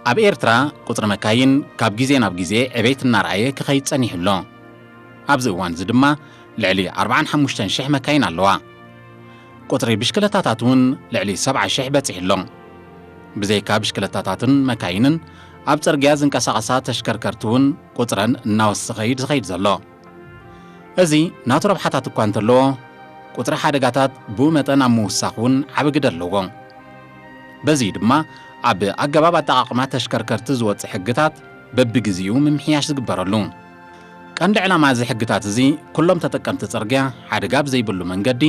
ኣብ ኤርትራ ቁጽሪ መካይን ካብ ግዜ ናብ ግዜ ዕቤት እናረኣየ ክኸይድ ጸኒሑ ኣሎ። ኣብዚ እዋን እዚ ድማ ልዕሊ ኣርባዓን ሓሙሽተን ሽሕ መካይን ኣለዋ። ቁጽሪ ብሽክለታታት እውን ልዕሊ ሰብዓ ሽሕ በጺሑ ኣሎ። ብዘይካ ብሽክለታታትን መካይንን ኣብ ጽርግያ ዝንቀሳቐሳ ተሽከርከርቲ እውን ቁጽረን እናወሰኸ እዩ ዝኸይድ ዘሎ። እዚ ናቱ ረብሓታት እኳ እንተለዎ፣ ቁጽሪ ሓደጋታት ብኡ መጠን ኣብ ምውሳኽ እውን ዓቢ ግደ ኣለዎ። በዚ ድማ ኣብ ኣገባብ ኣጠቓቕማ ተሽከርከርቲ ዝወጽእ ሕግታት በብግዜኡ ምምሕያሽ ዝግበረሉ። ቀንዲ ዕላማ እዚ ሕግታት እዚ ኩሎም ተጠቀምቲ ጽርግያ ሓደጋ ብዘይብሉ መንገዲ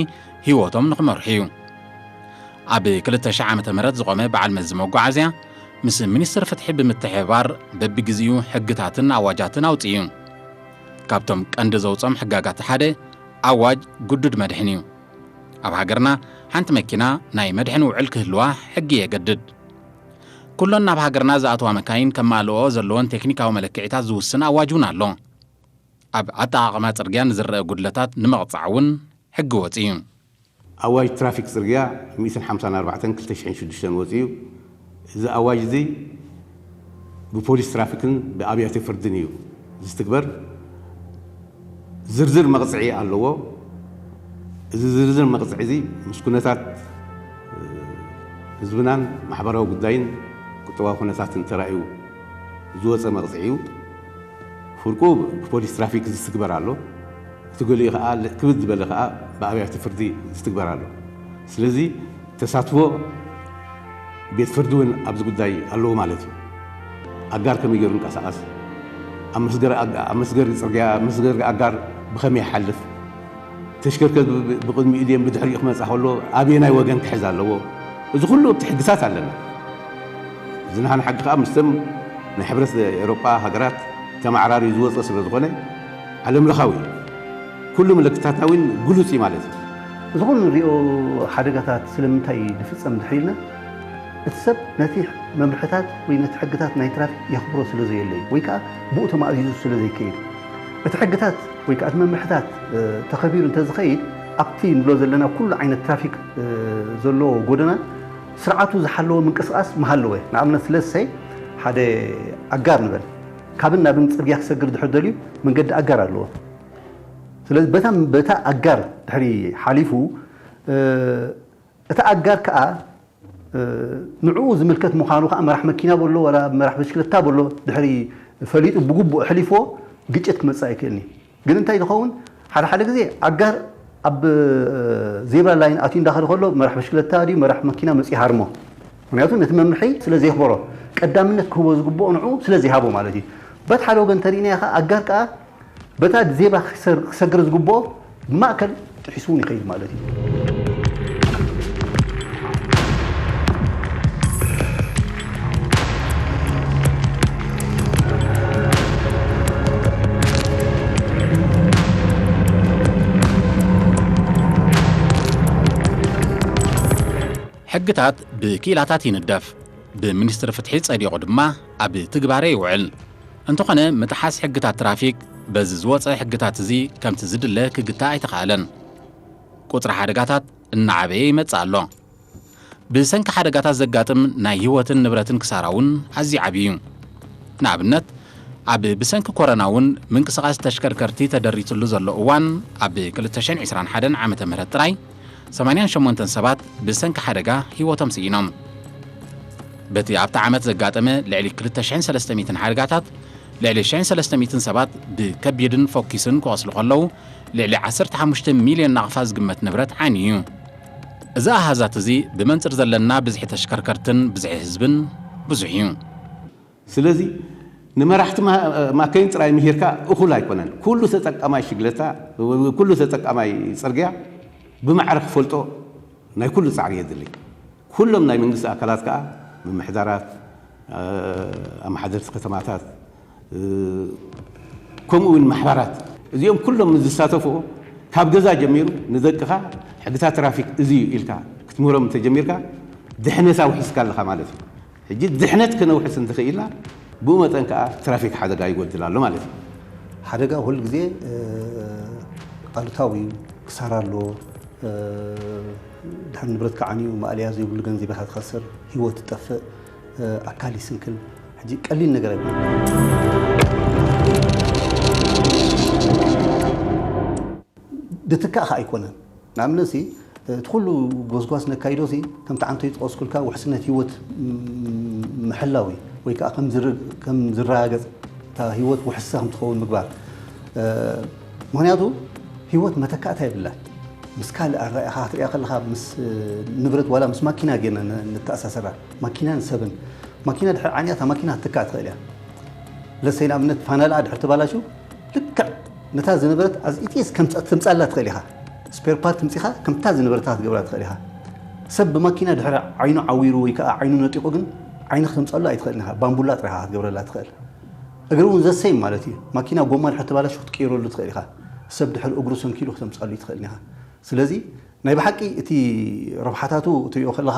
ህይወቶም ንኽመርሑ እዩ። ኣብ ክልተ ሺሕ ዓመተ ምህረት ዝቖመ በዓል መዚ መጓዓዝያ ምስ ሚኒስትር ፍትሒ ብምትሕብባር በብግዜኡ ሕግታትን ኣዋጃትን ኣውጽኡ እዩ። ካብቶም ቀንዲ ዘውጾም ሕጋጋት ሓደ ኣዋጅ ግዱድ መድሕን እዩ። ኣብ ሃገርና ሓንቲ መኪና ናይ መድሕን ውዕል ክህልዋ ሕጊ የገድድ። ኩሎን ናብ ሃገርና ዝኣትዋ መካይን ከማልኦ ዘለዎን ቴክኒካዊ መለክዒታት ዝውስን ኣዋጅ እውን ኣሎ። ኣብ ኣጠቓቕማ ጽርግያ ንዝረአ ጉድለታት ንምቕጻዕ እውን ሕጊ ወጺኡ እዩ። ኣዋጅ ትራፊክ ጽርግያ ሚእትን ሓምሳን ኣርባዕተን ክልተ ሽሕን ሽዱሽተን ወጺኡ። እዚ ኣዋጅ እዚ ብፖሊስ ትራፊክን ብኣብያተ ፍርድን እዩ ዝትግበር። ዝርዝር መቕጽዒ ኣለዎ። እዚ ዝርዝር መቕጽዒ እዚ ምስ ኩነታት ህዝብናን ማሕበራዊ ጉዳይን ቁጠባዊ ኩነታትን ተራእዩ ዝወፀ መቕፅዒ እዩ። ፍርቁ ብፖሊስ ትራፊክ ዝትግበር ኣሎ። እቲ ገሊኡ ከዓ ክብድ ዝበለ ከዓ ብኣብያተ ፍርዲ ዝትግበር ኣሎ። ስለዚ ተሳትፎ ቤት ፍርዲ እውን ኣብዚ ጉዳይ ኣለዎ ማለት እዩ። ኣጋር ከመይ ገይሩ ይንቀሳቐስ፣ ኣብ መስገሪ ኣጋ- ኣብ መስገሪ ፅርግያ፣ ኣብ መስገሪ ኣጋር ብኸመይ ይሓልፍ፣ ተሽከርከር ብ- ብ- ብቕድሚኡ ድየን ብድሕሪኡ ክመፃ ከሎ ኣበየናይ ወገን ክሕዝ ኣለዎ። እዚ ኩሉ ኣብቲ ሕግታት ኣለና። እዚ ንሓን ሓቂ ከዓ ምስቶም ናይ ሕብረት ኤሮጳ ሃገራት ተመዓራርዩ ዝወፀ ስለ ዝኾነ ዓለም ለኻዊ እዩ። ኩሉ ምልክታትና እውን ግሉፅ እዩ ማለት እዩ። እዚ ኩሉ ንሪኦ ሓደጋታት ስለምንታይ እዩ ዝፍፀም ድሕሪልና እቲ ሰብ ነቲ መምርሕታት ወይ ነቲ ሕግታት ናይ ትራፊክ የኽብሮ ስለ ዘየለዩ ወይ ከዓ ብኡ ተማእዚዙ ስለ ዘይከይድ እቲ ሕግታት ወይ ከዓ እቲ መምርሕታት ተኸቢሩ እንተዝኸይድ ኣብቲ ንብሎ ዘለና ኩሉ ዓይነት ትራፊክ ዘለዎ ጎደና ስርዓቱ ዝሓለወ ምንቅስቃስ ምሃለወ። ንኣብነት ስለሰይ ሓደ ኣጋር ንበል ካብን ናብን ፅርግያ ክሰግር ድሕር ደልዩ መንገዲ ኣጋር ኣለዎ። ስለዚ በታ በታ ኣጋር ድሕሪ ሓሊፉ እቲ ኣጋር ከዓ ንዕኡ ዝምልከት ምዃኑ ከዓ መራሕ መኪና በሎ ወላ መራሕ ብሽክለታ በሎ ድሕሪ ፈሊጡ ብግቡእ ኣሕሊፍዎ ግጭት ክመፅእ ኣይክእልኒ። ግን እንታይ ዝኸውን ሓደ ሓደ ግዜ ኣጋር ኣብ ዜብራ ላይን ኣትዩ እንዳኸደ ከሎ መራሕ ብሽክለታ ድዩ መራሕ መኪና መፅኡ ሃርሞ። ምክንያቱ ነቲ መምርሒ ስለ ዘየኽበሮ ቀዳምነት ክህቦ ዝግብኦ ንዕኡ ስለ ዘይሃቦ ማለት እዩ። በት ሓደ ወገን ተሪእናዮ ከዓ ኣጋር ከዓ በታ ዜብራ ክሰግር ዝግብኦ ብማእከል ጥሒሱ እውን ይኸይድ ማለት እዩ። ሕግታት ብክኢላታት ይንደፍ፣ ብሚኒስትሪ ፍትሒ ጸዲቑ ድማ ኣብ ትግባረ ይውዕል። እንተኾነ ምጥሓስ ሕግታት ትራፊክ በዚ ዝወጸ ሕግታት እዚ ከምቲ ዝድለ ክግታእ ኣይተኻእለን። ቁጽሪ ሓደጋታት እናዓበየ ይመጽእ ኣሎ። ብሰንኪ ሓደጋታት ዘጋጥም ናይ ህይወትን ንብረትን ክሳራ እውን ኣዝዩ ዓብዪ እዩ። ንኣብነት ኣብ ብሰንኪ ኮረና እውን ምንቅስቓስ ተሽከርከርቲ ተደሪትሉ ዘሎ እዋን ኣብ ክልተ ሽሕን ዕስራን ሓደን ዓመተ ምህረት ጥራይ ሰማንያን ሸሞንተን ሰባት ብሰንኪ ሓደጋ ህይወቶም ስኢኖም። በቲ ኣብቲ ዓመት ዘጋጠመ ልዕሊ ክልተ ሽሕን ሰለስተ ሚእትን ሓደጋታት ልዕሊ ሽሕን ሰለስተ ሚእትን ሰባት ብከቢድን ፎኪስን ክቖስሉ ከለዉ ልዕሊ ዓሰርተ ሓሙሽተ ሚልዮን ናቕፋ ዝግመት ንብረት ዓንዩ እዩ። እዚ ኣሃዛት እዚ ብመንፅር ዘለና ብዝሒ ተሽከርከርትን ብዝሒ ህዝብን ብዙሕ እዩ። ስለዚ ንመራሕቲ ማከይን ጥራይ ምሂርካ እኹል ኣይኮነን። ኩሉ ተጠቃማይ ሽግለታ፣ ኩሉ ተጠቃማይ ፅርግያ ብማዕረ ክፈልጦ ናይ ኩሉ ፃዕሪ የድሊ። ኩሎም ናይ መንግስቲ ኣካላት ከዓ ምምሕዳራት፣ ኣመሓደርቲ ከተማታት፣ ከምኡ እውን ማሕበራት እዚኦም ኩሎም ዝሳተፉ ካብ ገዛ ጀሚሩ ንደቅኻ ሕግታት ትራፊክ እዚ እዩ ኢልካ ክትምህሮም እንተጀሚርካ ድሕነት ኣውሒስካ ኣለኻ ማለት እዩ። ሕጂ ድሕነት ክነውሕስ እንተኽኢልና ብኡ መጠን ከዓ ትራፊክ ሓደጋ ይጎድል ኣሎ ማለት እዩ። ሓደጋ ኩሉ ግዜ ኣሉታዊ እዩ፣ ክሳራ ኣለዎ። ድሓር ንብረት ክዓንዩ ማእለያ ዘይብሉ ገንዘብ ኢኻ ትኸስር፣ ህይወት ትጠፍእ፣ ኣካል ይስንክል፣ ሕጂ ቀሊል ነገር ኣይኮነን። ድትካእ ከኣ ኣይኮነን። ንኣብነት ሲ፣ እቲ ኩሉ ጎስጓስ ነካይዶ ሲ፣ ከምቲ ዓንቶ ይጠቐስኩልካ ውሕስነት ህይወት ም-፣ ምሕላው እዩ። ወይ ከኣ ከም ዝር-፣ ከም ዝረጋገጽ እታ ህይወት ውሕስቲ ከም ትኸውን ምግባር። እ፣ ምኽንያቱ ህይወት መተካእታ የብላን። ምስ ካልእ ኣረኣእኻ ክትሪኣ ከለኻ ምስ፣ እ፣ ንብረት ዋላ ምስ ማኪና ጌርና ን-፣ ንተኣሳሰራ። ማኪናን ሰብን። ማኪና ድሕሪ ዓንያ እታ ማኪና ክትትካእ ትኽእል እያ። ለሰይ ንኣብነት ፋናላ ድሕሪ ተባላሹ ልክዕ ነታ ዝነበረት ኣዝ ኢት ኢዝ ከም ትምጻላ ትኽእል ኢኻ። ስፔር ፓርት ምጺኻ ከምታ ዝነበረታ ክትገብራ ትኽእል ኢኻ። ሰብ ብማኪና ድሕሪ ዓይኑ ዓዊሩ ወይ ከኣ ዓይኑ ነጢቑ ግን ዓይኒ ክትምጻሉ ኣይትኽእልን ኢኻ። ባምቡላ ጥራይ ኢኻ ክትገብረላ ትኽእል። እግሪ እውን ዘሰይም ማለት እዩ። ማኪና ጎማ ድሕሪ ተባላሹ ክትቅይረሉ ትኽእል ኢኻ። ሰብ ድሕሪ እግሩ ሰንኪሉ ክተምጻሉ ኣይትኽእልን ኢኻ። ስለዚ ናይ ብሓቂ እቲ ረብሓታቱ እትሪኦ ከለኻ፣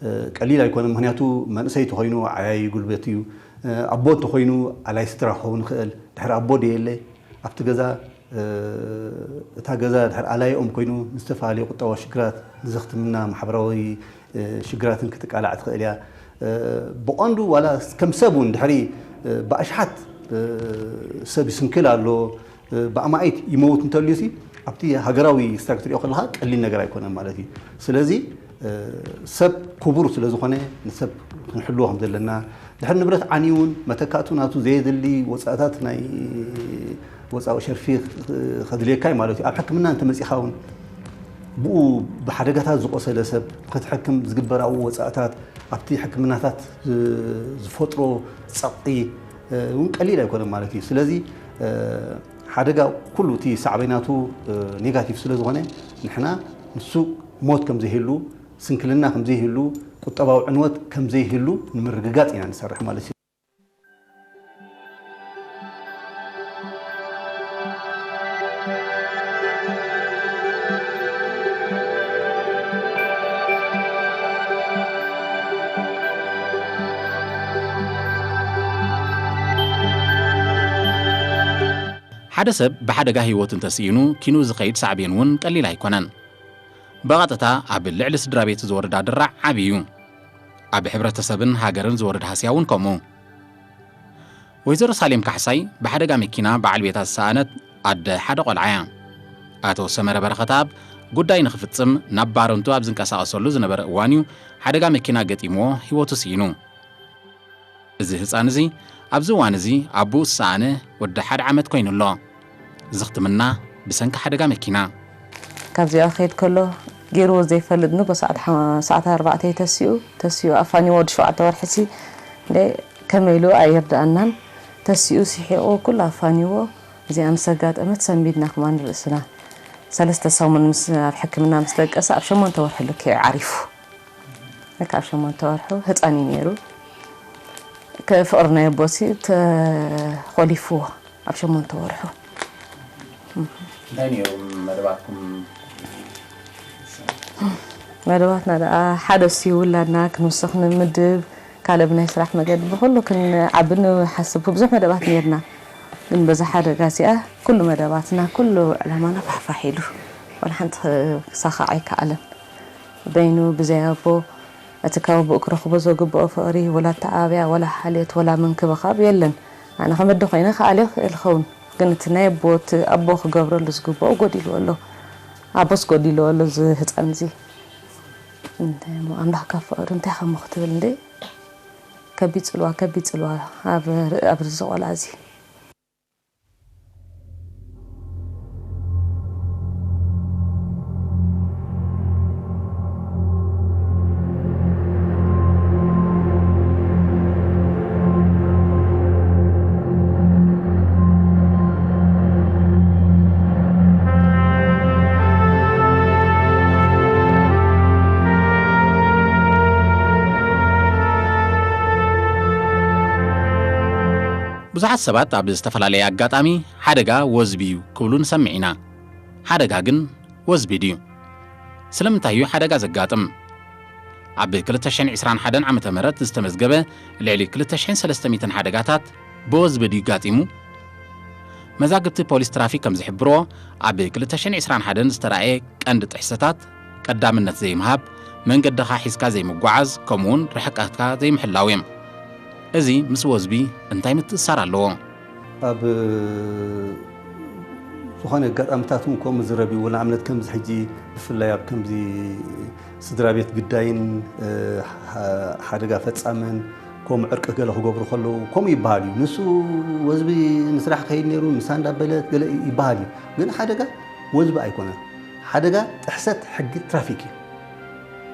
እ፣ ቀሊል ኣይኮነን። ምኽንያቱ መንእሰይ ተኾይኑ ዓያዪ ጉልበት እዩ። እ፣ ኣቦ እንተኾይኑ ኣላይ ስድራ ክኸውን ይኽእል። ድሕሪ ኣቦ ደየለ ኣብቲ ገዛ፣ እ፣ እታ ገዛ ድሕሪ ኣላይኦም ኮይኑ ንዝተፈላለዩ ቁጠባዊ ሽግራት፣ ንዘኽትምና ማሕበራዊ፣ እ፣ ሽግራትን ክትቃላዕ ትኽእል እያ። እ፣ ብቐንዱ ዋላ ከም ሰብ እውን ድሕሪ፣ እ፣ ብኣሽሓት፣ እ፣ ሰብ ይስንክል ኣሎ። ብኣማኢት ይመውት እንተልዩሲ ኣብቲ ሃገራዊ ስታክ ትሪኦ ከለኻ ቀሊል ነገር ኣይኮነን ማለት እዩ። ስለዚ፣ እ፣ ሰብ ክቡር ስለ ዝኾነ ንሰብ ክንሕልዎ ከም ዘለና፣ ድሕሪ ንብረት ዓንዩ እውን መተካእቱ ናቱ ዘየድሊ ወፃእታት ናይ ወፃኢ ሸርፊ ከድልየካ እዩ ማለት እዩ። ኣብ ሕክምና እንተመፂኻ እውን ብኡ ብሓደጋታት ዝቆሰለ ሰብ ክትሕክም ዝግበር ኣብኡ ወፃእታት ኣብቲ ሕክምናታት ዝ-፣ ዝፈጥሮ ጸቕጢ፣ እ፣ እውን ቀሊል ኣይኮነን ማለት እዩ። ስለዚ፣ እ፣ ሓደጋ ኩሉ እቲ ሳዕቤናቱ፣ እ፣ ኔጋቲቭ ስለ ዝኾነ ንሕና ንሱ ሞት ከም ዘይህሉ፣ ስንክልና ከም ዘይህሉ፣ ቁጠባዊ ዕንወት ከም ዘይህሉ ንምርግጋጽ ኢና ንሰርሕ ማለት እዩ። ሓደ ሰብ ብሓደጋ ህይወቱ እንተስኢኑ፣ ኪኑ ዝኸይድ ሳዕቤን እውን ቀሊል ኣይኮነን። ብቐጥታ ኣብ ልዕሊ ስድራ ቤት ዝወርድ ኣደራዕ ዓቢ እዩ። ኣብ ሕብረተሰብን ሃገርን ዝወርድ ሃስያ እውን ከምኡ። ወይዘሮ ሳሌም ካሕሳይ ብሓደጋ መኪና በዓል ቤታ ዝሰኣነት ኣደ ሓደ ቆልዓ እያ። ኣቶ ሰመረ በረኸትኣብ ጉዳይ ንኽፍጽም ናብ ባረንቱ ኣብ ዝንቀሳቐሰሉ ዝነበረ እዋን እዩ ሓደጋ መኪና ገጢምዎ ህይወቱ ስኢኑ። እዚ ህጻን እዚ ኣብዚ እዋን እዚ ኣቦኡ ዝሰኣነ ወዲ ሓደ ዓመት ኮይኑ ኣሎ። ዝኽትምና ብሰንኪ ሓደጋ መኪና። ካብዚኣ ክኸይድ ከሎ ገይርዎ ዘይፈልጥ ንጎ ሰዓት ሓ-፣ ሰዓት ኣርባዕተ ተሲኡ፣ ተሲኡ ኣፋኒዎ ወዲ ሸውዓተ ወርሒ ሲ፣ እንደ ከመይ ኢሉ ኣይርድኣናን። ተሲኡ ስሒቑ ኩሉ ኣፋኒዎ። እዚኣ ምስ ኣጋጠመት ሰንቢድና ከማን ርእስና። ሰለስተ ሰሙን ምስ፣ ኣብ ሕክምና ምስ ደቀሰ ኣብ ሸሞንተ ወርሒ ልክዕ ዓሪፉ። ካብ ሸሞንተ ወርሑ ህፃን እዩ ነይሩ። ከ-፣ ፍቕሪ ናይ ኣቦሲ ተኾሊፍዎ ኣብ ሸሞንተ ወርሑ። እንታይ ነይሩ መደባትኩም? መደባትና ደኣ ሓደ እሱ ውላድና ክንውስኽ ንምድብ፣ ካልእ ብናይ ስራሕ መገዲ ብኹሉ ክንዓቢ ንሓስብ ብዙሕ መደባት ነይርና። ግን በዛ ሓደጋ እዚኣ ኩሉ መደባትና፣ ኩሉ ዕላማና ፋሕፋሕ ኢሉ፣ ዋላ ሓንቲ ክሳኻዕ ኣይከኣለን። በይኑ ብዘይ ኣቦ እቲ ካብ ኣቦኡ ክረኽቦ ዘግብኦ ፍቕሪ፣ ወላ ኣተዓባብያ፣ ወላ ሓልዮት፣ ወላ ምንክብኻብ የለን። ኣነ ከም ኣደ ኮይነ ክኣልዮ ክእል ይኸውን፣ ግን እቲ ናይ ኣቦ፣ እቲ ኣቦ ክገብረሉ ዝግብኦ ጎዲልዎ ኣሎ። ኣቦስ ጎዲልዎ ኣሎ እዚ ህፃን እዚ። እንታይ እሞ ኣምላኽ ካብ ፍቕሪ እንታይ ከም ክትብል እንዴ? ከቢድ ፅልዋ፣ ከቢድ ፅልዋ ኣብ ር-፣ ኣብ ርዚ ቆልዓ እዚ። ብዙሓት ሰባት ኣብ ዝተፈላለየ ኣጋጣሚ ሓደጋ ወዝቢ እዩ ክብሉ ንሰምዕ ኢና። ሓደጋ ግን ወዝቢ ድዩ? ስለምንታይ እዩ ሓደጋ ዘጋጥም? ኣብ ክልተ ሽሕን ዕስራን ሓደን ዓመተ ምህረት ዝተመዝገበ ልዕሊ ክልተ ሽሕን ሰለስተ ሚእትን ሓደጋታት ብወዝቢ ድዩ ጋጢሙ? መዛግብቲ ፖሊስ ትራፊክ ከም ዝሕብርዎ፣ ኣብ ክልተ ሽሕን ዕስራን ሓደን ዝተራእየ ቀንዲ ጥሕሰታት ቀዳምነት ዘይምሃብ፣ መንገድኻ ሒዝካ ዘይምጓዓዝ፣ ከምኡውን ርሕቀትካ ዘይምሕላው እዮም። እዚ ምስ ወዝቢ እንታይ ምትእስሳር ኣለዎ? ኣብ ዝኾነ ኣጋጣምታት እውን ከምኡ ዝረብ እዩ። ንኣብነት ከምዚ ሕጂ ብፍላይ ኣብ ከምዚ ስድራ ቤት ግዳይን ሓደጋ ፈጻምን ከምኡ ዕርቂ ገለ ክገብሩ ከለዉ ከምኡ ይበሃል እዩ። ንሱ ወዝቢ ንስራሕ ክኸይድ ነይሩ፣ ንሳ እንዳበለት ገለ ይበሃል እዩ። ግን ሓደጋ ወዝቢ ኣይኮነን። ሓደጋ ጥሕሰት ሕጊ ትራፊክ እዩ።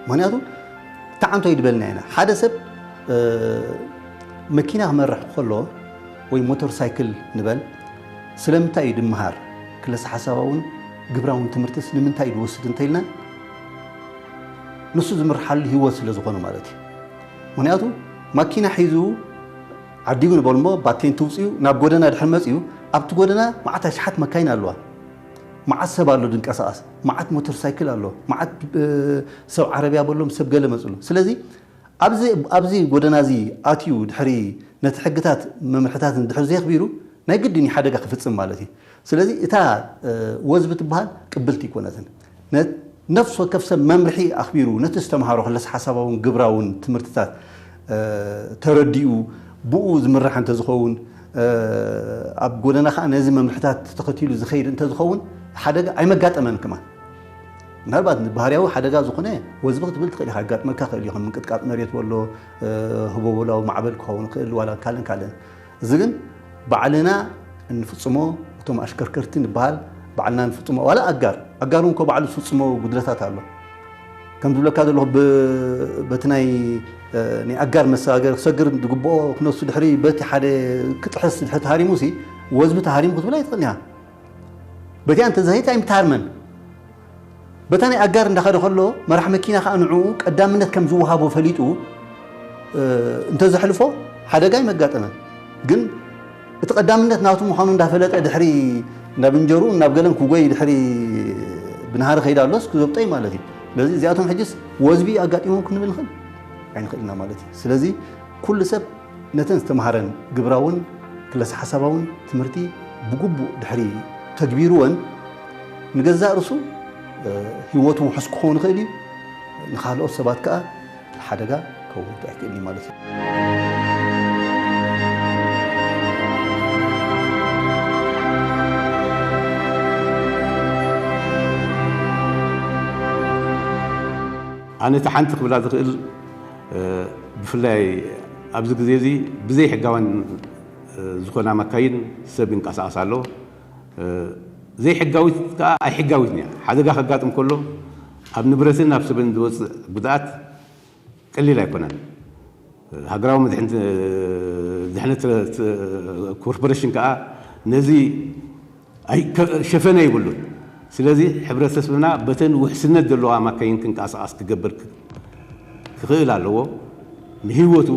ምክንያቱ ተዓንቶ ይድበልና ኢና። ሓደ ሰብ መኪና ክመርሕ ከሎ ወይ ሞተር ሳይክል ንበል ስለምንታይ እዩ ድምሃር? ክለሰ ሓሳባውን ግብራውን ትምህርትስ ንምንታይ እዩ ድወስድ እንተኢልና ንሱ ዝምርሓሉ ህይወት ስለ ዝኾነ ማለት እዩ። ምክንያቱ ማኪና ሒዙ ዓዲጉ ንበልሞ ባቴን ትውፅኡ ናብ ጎደና ድሕር መፅኡ ኣብቲ ጎደና መዓት ኣሽሓት መካይን ኣለዋ። መዓት ሰብ ኣሎ ድንቀሳቐስ፣ መዓት ሞተር ሳይክል ኣሎ፣ መዓት ሰብ ዓረብያ በሎም ሰብ ገለ መፅሉ። ስለዚ ኣብዚ ጎደና እዚ ኣትዩ ድሕሪ ነቲ ሕግታት መምርሕታትን ድሕሪ ዘየኽቢሩ ናይ ግድን ሓደጋ ክፍፅም ማለት እዩ። ስለዚ እታ ወዝቢ ትበሃል ቅብልቲ ይኮነትን። ነፍሲ ወከፍ ሰብ መምርሒ ኣኽቢሩ ነቲ ዝተምሃሮ ክለስ ሓሳባውን ግብራውን ትምህርትታት ተረዲኡ ብኡ ዝምራሕ እንተዝኸውን ኣብ ጎደና ከዓ ነዚ መምርሕታት ተኸቲሉ ዝኸይድ እንተዝኸውን ሓደጋ ኣይመጋጠመን ክማን። ምናልባት ባህርያዊ ሓደጋ ዝኾነ ወዝቢ ክትብል ትኽእል ኢኻ፣ ኣጋጥመካ ክእል እዩ። ከም ምንቅጥቃጥ መሬት በሎ ህቦበላዊ ማዕበል ክኸውን ክእል ዋላ ካልእን ካልእን። እዚ ግን ባዕልና እንፍጽሞ እቶም ኣሽከርከርቲ ንበሃል ባዕልና ንፍጽሞ ዋላ ኣጋር ኣጋር እውን ባዕሉ ዝፍጽሞ ጉድለታት ኣሎ። ከም ዝብለካ ዘለኹ በቲ ናይ ናይ ኣጋር መሰጋገር ክሰግር ዝግብኦ ክነሱ ድሕሪ በቲ ሓደ ክጥሕስ ድሕሪ ተሃሪሙ ሲ ወዝቢ ተሃሪሙ ክትብል ኣይትኽእል ኢኻ። በቲያ እንተዘይት ኣይምትሃርመን። በታ ናይ ኣጋር እንዳኸደ ከሎ መራሕ መኪና ከዓ ንዕኡ ቀዳምነት ከም ዝወሃቦ ፈሊጡ እንተዘሕልፎ ሓደጋ ኣይመጋጠመን። ግን እቲ ቀዳምነት ናቱ ምዃኑ እንዳፈለጠ ድሕሪ ናብ እንጀሩ ናብ ገለን ክጎይ ድሕሪ ብናሃሪ ከይዳ ኣሎስ ክዘብጦይ ማለት እዩ። ስለዚ እዚኣቶም ሕጅስ ወዝቢ ኣጋጢሞም ክንብል ንኽእል ኣይንኽእል ኢና ማለት እዩ። ስለዚ ኩሉ ሰብ ነተን ዝተምሃረን ግብራውን ክለሰ ሓሳባውን ትምህርቲ ብግቡእ ድሕሪ ተግቢርወን ንገዛእ ርሱ ህይወቱ ውሑስ ክኸውን ይኽእል እዩ። ንኻልኦት ሰባት ከዓ ሓደጋ ከውርድ ኣይክእል እዩ ማለት እዩ። ኣነ እቲ ሓንቲ ክብላ ዝኽእል ብፍላይ ኣብዚ ግዜ እዚ ብዘይ ሕጋውያን ዝኾና መካይን ሰብ ይንቀሳቐስ ኣሎ። ዘይሕጋዊት ከዓ ኣይሕጋዊት እያ። ሓደጋ ከጋጥም ከሎ ኣብ ንብረትን ኣብ ሰብን ዝወፅእ ጉድኣት ቀሊል ኣይኮነን። ሃገራዊ ድሕነት ኮርፖሬሽን ከዓ ነዚ ሸፈነ ይብሉን። ስለዚ ሕብረተሰብና በተን ውሕስነት ዘለዋ መካይን ክንቀሳቐስ ክገብር ክኽእል ኣለዎ። ንህይወቱ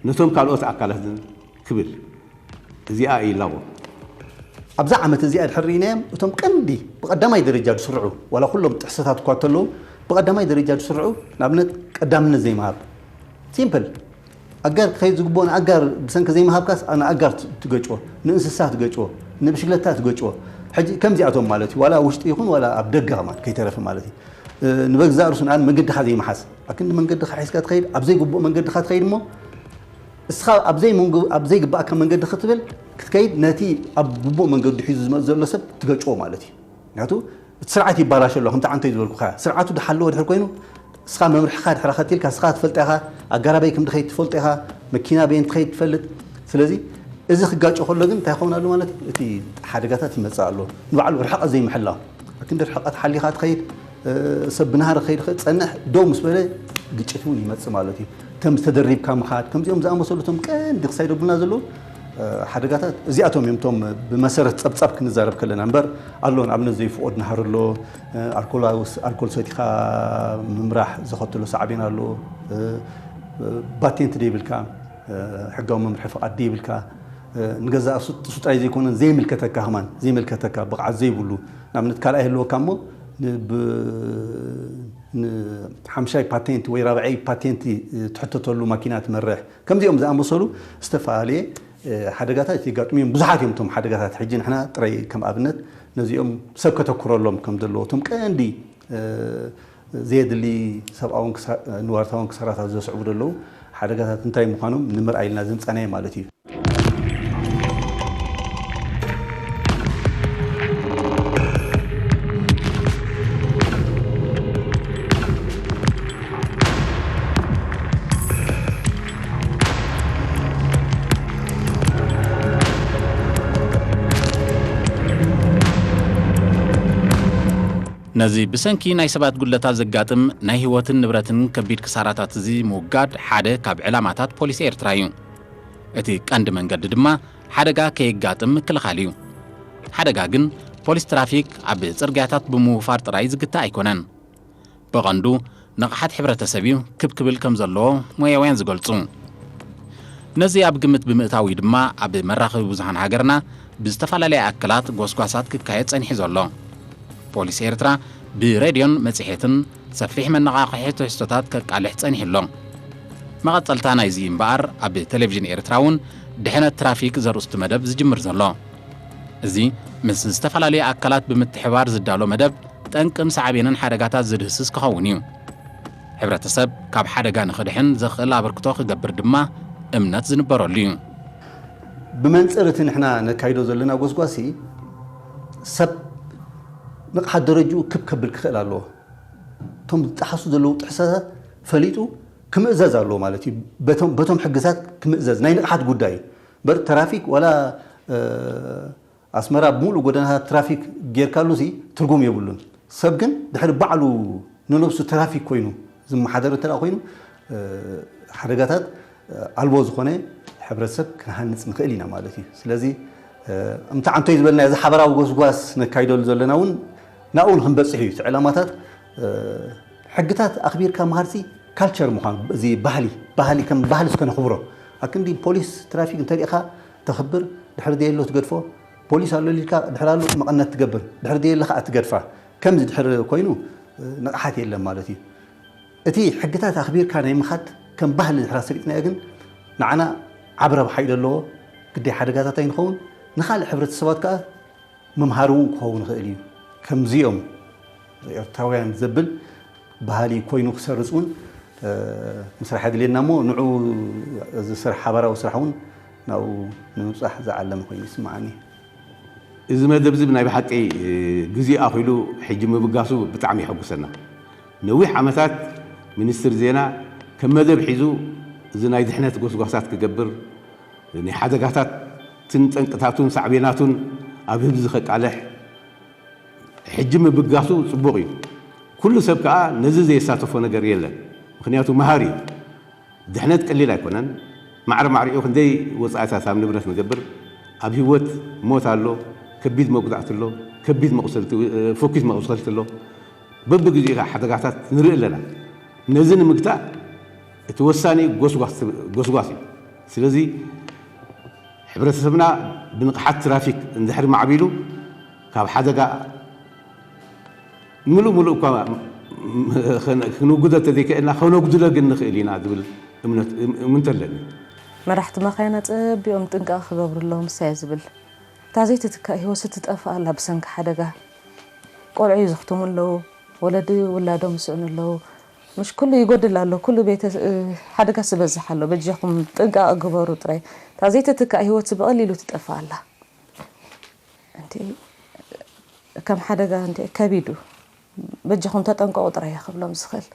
ነቶም ካልኦት ኣካላትን ክብል እዚኣ ኢላዎ። ኣብዛ ዓመት እዚኣ ድሕር ርኢናዮም እቶም ቀንዲ ብቐዳማይ ደረጃ ዝስርዑ ዋላ ኩሎም ጥሕሰታት እኳ እንተለዉ ብቐዳማይ ደረጃ ዝስርዑ ንኣብነት ቀዳምነት ዘይምሃብ ሲምፕል ኣጋር ክኸይድ ዝግብኦ ንኣጋር ብሰንኪ ዘይምሃብካስ ንኣጋር ትገጭዎ ንእንስሳ ትገጭዎ ንብሽክለታ ትገጭዎ ሕጂ ከምዚኣቶም ማለት እዩ ዋላ ውሽጢ ይኹን ዋላ ኣብ ደገ ከማን ከይተረፈ ማለት እዩ ንበግዛእ ርሱ ንኣን መገድኻ ዘይምሓዝ ኣክንዲ መንገድኻ ሒዝካ ትኸይድ ኣብ ዘይግብኦ መንገድኻ ትኸይድ እሞ እስኻ ኣብ ዘይግባእካ መንገዲ ክትብል ክትከይድ ነቲ ኣብ ግቡእ መንገዲ ሒዙ ዝመፅ ዘሎ ሰብ ትገጭዎ ማለት እዩ። ምክንያቱ እቲ ስርዓት ይባላሽ ኣሎ ከምቲ ዓንተይ ዝበልኩኻ ስርዓቱ ድሓለዎ ድሕር ኮይኑ እስኻ መምርሕኻ ድሕራ ከቲልካ እስኻ ትፈልጠ ኢኻ ኣጋራበይ ከም ድኸይድ ትፈልጠ ኢኻ መኪና በየን ትኸይድ ትፈልጥ ስለዚ እዚ ክጋጮ ከሎ ግን እንታይ ይኸውን ኣሎ ማለት እዩ እቲ ሓደጋታት ይመፅእ ኣሎ ንባዕሉ ርሕቐት ዘይምሕላው ኣክንዲ ርሕቐት ሓሊኻ ትኸይድ ሰብ ብናሃሪ ከይድ ክፀንሕ ደው ምስ በለ ግጭት እውን ይመፅእ ማለት እዩ። ከም ዝተደሪብካ ምኻድ ከምዚኦም ዝኣመሰሉ እቶም ቀንዲ ክሳይደብሉና ዘለዉ ሓደጋታት እዚኣቶም እዮም እቶም ብመሰረት ፀብፃብ ክንዛረብ ከለና እምበር ኣሎ ንኣብነት ዘይፍቆድ ናሃር ኣሎ ኣልኮል ሰቲኻ ምምራሕ ዘኸትሎ ሳዕቤን ኣሎ ባቴንት ደይብልካ ሕጋዊ መምርሒ ፍቓድ ደይብልካ ንገዛእ ሱጣይ ዘይኮነን ዘይምልከተካ ከማን ዘይምልከተካ ብቕዓት ዘይብሉ ንኣብነት ካልኣይ ህልወካ እሞ ንሓምሻይ ፓቴንት ወይ ራብዐይ ፓቴንት ትሕተተሉ ማኪና ትመርሕ ከምዚኦም ዝኣመሰሉ ዝተፈላለየ ሓደጋታት የጋጥሙ እዮም ብዙሓት እዮም እቶም ሓደጋታት ሕጂ ንሕና ጥራይ ከም ኣብነት ነዚኦም ሰብ ከተኩረሎም ከም ዘለዎ እቶም ቀንዲ ዘየድሊ ሰብኣውን ንዋርታውን ክሳራታት ዘስዕቡ ዘለዉ ሓደጋታት እንታይ ምዃኖም ንምርኣይ ኢልና ዘምጻናዮ ማለት እዩ። ነዚ ብሰንኪ ናይ ሰባት ጉድለታት ዘጋጥም ናይ ህይወትን ንብረትን ከቢድ ክሳራታት እዚ ምውጋድ ሓደ ካብ ዕላማታት ፖሊስ ኤርትራ እዩ። እቲ ቀንዲ መንገዲ ድማ ሓደጋ ከየጋጥም ምክልኻል እዩ። ሓደጋ ግን ፖሊስ ትራፊክ ኣብ ጽርግያታት ብምውፋር ጥራይ ዝግታእ ኣይኮነን። ብቐንዱ ንቕሓት ሕብረተሰብ እዩ ክብ ክብል ከም ዘለዎ ሞያውያን ዝገልጹ። ነዚ ኣብ ግምት ብምእታው እዩ ድማ ኣብ መራኸቢ ብዙሃን ሃገርና ብዝተፈላለየ ኣካላት ጎስጓሳት ክካየድ ጸኒሑ ዘሎ። ፖሊስ ኤርትራ ብሬድዮን መጽሔትን ሰፊሕ መነቓቕሒ ትሕዝቶታት ከቃልሕ ጸኒሑ ኣሎ። መቐጸልታ ናይዚ እምበኣር ኣብ ቴሌቪዥን ኤርትራ እውን ድሕነት ትራፊክ ዘርእስቱ መደብ ዝጅምር ዘሎ። እዚ ምስ ዝተፈላለዩ ኣካላት ብምትሕባር ዝዳሎ መደብ ጠንቅን ሳዕቤንን ሓደጋታት ዝድህስስ ክኸውን እዩ። ሕብረተሰብ ካብ ሓደጋ ንኽድሕን ዘኽእል ኣበርክቶ ክገብር ድማ እምነት ዝንበረሉ እዩ። ብመንጽር እቲ ንሕና ነካይዶ ዘለና ጎስጓሲ ሰብ ንቕሓት ደረጅኡ ክብ ከብል ክኽእል ኣለዎ። እቶም ዝጠሓሱ ዘለዉ ጥሕሰታት ፈሊጡ ክምእዘዝ ኣለዎ ማለት እዩ። በቶም በቶም ሕግታት ክምእዘዝ ናይ ንቕሓት ጉዳይ እዩ። በር ትራፊክ ዋላ ኣስመራ ብምሉእ ጎደናታት ትራፊክ ጌርካሉ ሲ ትርጉም የብሉን። ሰብ ግን ድሕሪ ባዕሉ ንነብሱ ትራፊክ ኮይኑ ዝመሓደር እንተ ኮይኑ ሓደጋታት ኣልቦ ዝኾነ ሕብረተሰብ ክንሃንፅ ንኽእል ኢና ማለት እዩ። ስለዚ እምታ ዓንቶይ ዝበልና እዚ ሓበራዊ ጎስጓስ ነካይደሉ ዘለና እውን ናብኡ ንክንበፅሕ እዩ እቲ ዕላማታት። ሕግታት ኣኽቢርካ ምሃርሲ ካልቸር ምዃኑ እዚ ባህሊ ባህሊ ከም ባህሊ እስከ ነኽብሮ። ኣክንዲ ፖሊስ ትራፊክ እንተሪእኻ ተኽብር፣ ድሕሪ ዘየሎ ትገድፎ። ፖሊስ ኣሎ ኢልካ ድሕሪ ኣሎ መቐነት ትገብር፣ ድሕሪ ዘየለ ከዓ ትገድፋ። ከምዚ ድሕሪ ኮይኑ ንቕሓት የለን ማለት እዩ። እቲ ሕግታት ኣኽቢርካ ናይ ምኻድ ከም ባህሊ ድሕሪ ኣስሪፅናዮ ግን ንዓና ዓብ ረብሓ እዩ ዘለዎ። ግዳይ ሓደጋታት ኣይንኸውን፣ ንኻልእ ሕብረተሰባት ከዓ መምሃሪ እውን ክኸውን ይኽእል እዩ። ከምዚኦም ኤርትራውያን ዘብል ባህሊ ኮይኑ ክሰርፅ እውን ምስራሕ የድልየና እሞ ንዑ እዚ ስራሕ ሓባራዊ ስራሕ እውን ናብኡ ንምብፃሕ ዝዓለመ ኮይኑ ይስምዓኒ። እዚ መደብ እዚ ብናይ ብሓቂ ግዜ ኣኺሉ ሕጂ ምብጋሱ ብጣዕሚ የሐጉሰና። ነዊሕ ዓመታት ሚኒስትር ዜና ከም መደብ ሒዙ እዚ ናይ ድሕነት ጎስጓሳት ክገብር ናይ ሓደጋታትን ጠንቅታቱን ሳዕቤናቱን ኣብ ህዝቢ ከቃልሕ ሕጂ ምብጋሱ ጽቡቕ እዩ። ኩሉ ሰብ ከኣ ነዚ ዘየሳተፎ ነገር የለን። ምኽንያቱ መሃሪ እዩ። ድሕነት ቀሊል ኣይኮነን። ማዕረ ማዕሪኡ ክንደይ ወጻኢታት ኣብ ንብረት ንገብር። ኣብ ህይወት ሞት ኣሎ፣ ከቢድ መጉዳእቲ ኣሎ፣ ከቢድ መቑሰልቲ፣ ፎኪስ መቑሰልቲ ኣሎ። በብግዜኡ ከኣ ሓደጋታት ንርኢ ኣለና። ነዚ ንምግታእ እቲ ወሳኒ ጎስጓስ፣ ጎስጓስ እዩ። ስለዚ ሕብረተሰብና ብንቕሓት ትራፊክ እንድሕሪ ማዕቢሉ ካብ ሓደጋ ምሉእ ምሉእ እኳ ክንውግዶ እንተዘይክእልና ከነጉድሎ ግን ንኽእል ኢና ዝብል እምነት፣ እም-፣ እምንቶ ኣለኒ። መራሕቲ መኻይን ኣጸቢቖም ጥንቃቐ ክገብሩ ኣለዎም፣ እሳየ ዝብል። እታ ዘይትትካእ ህይወት ትጠፍእ ኣላ ብሰንኪ ሓደጋ። ቆልዑ ይዝኽትሙ ኣለዉ፣ ወለዲ ውላዶም ይስእኑ ኣለዉ። ምሽ ኩሉ ይጎድል ኣሎ፣ ኩሉ ቤተ-፣ ሓደጋ ዝበዝሕ ኣሎ። በጃኹም ጥንቃቐ ግበሩ ጥራይ። እታ ዘይትትካእ ህይወት ብቐሊሉ ትጠፍእ ኣላ። እንቲ ከም ሓደጋ እንቲ ከቢዱ በጃኹም ተጠንቀቑ ጥራይ እየ ክብሎም ዝኽእል።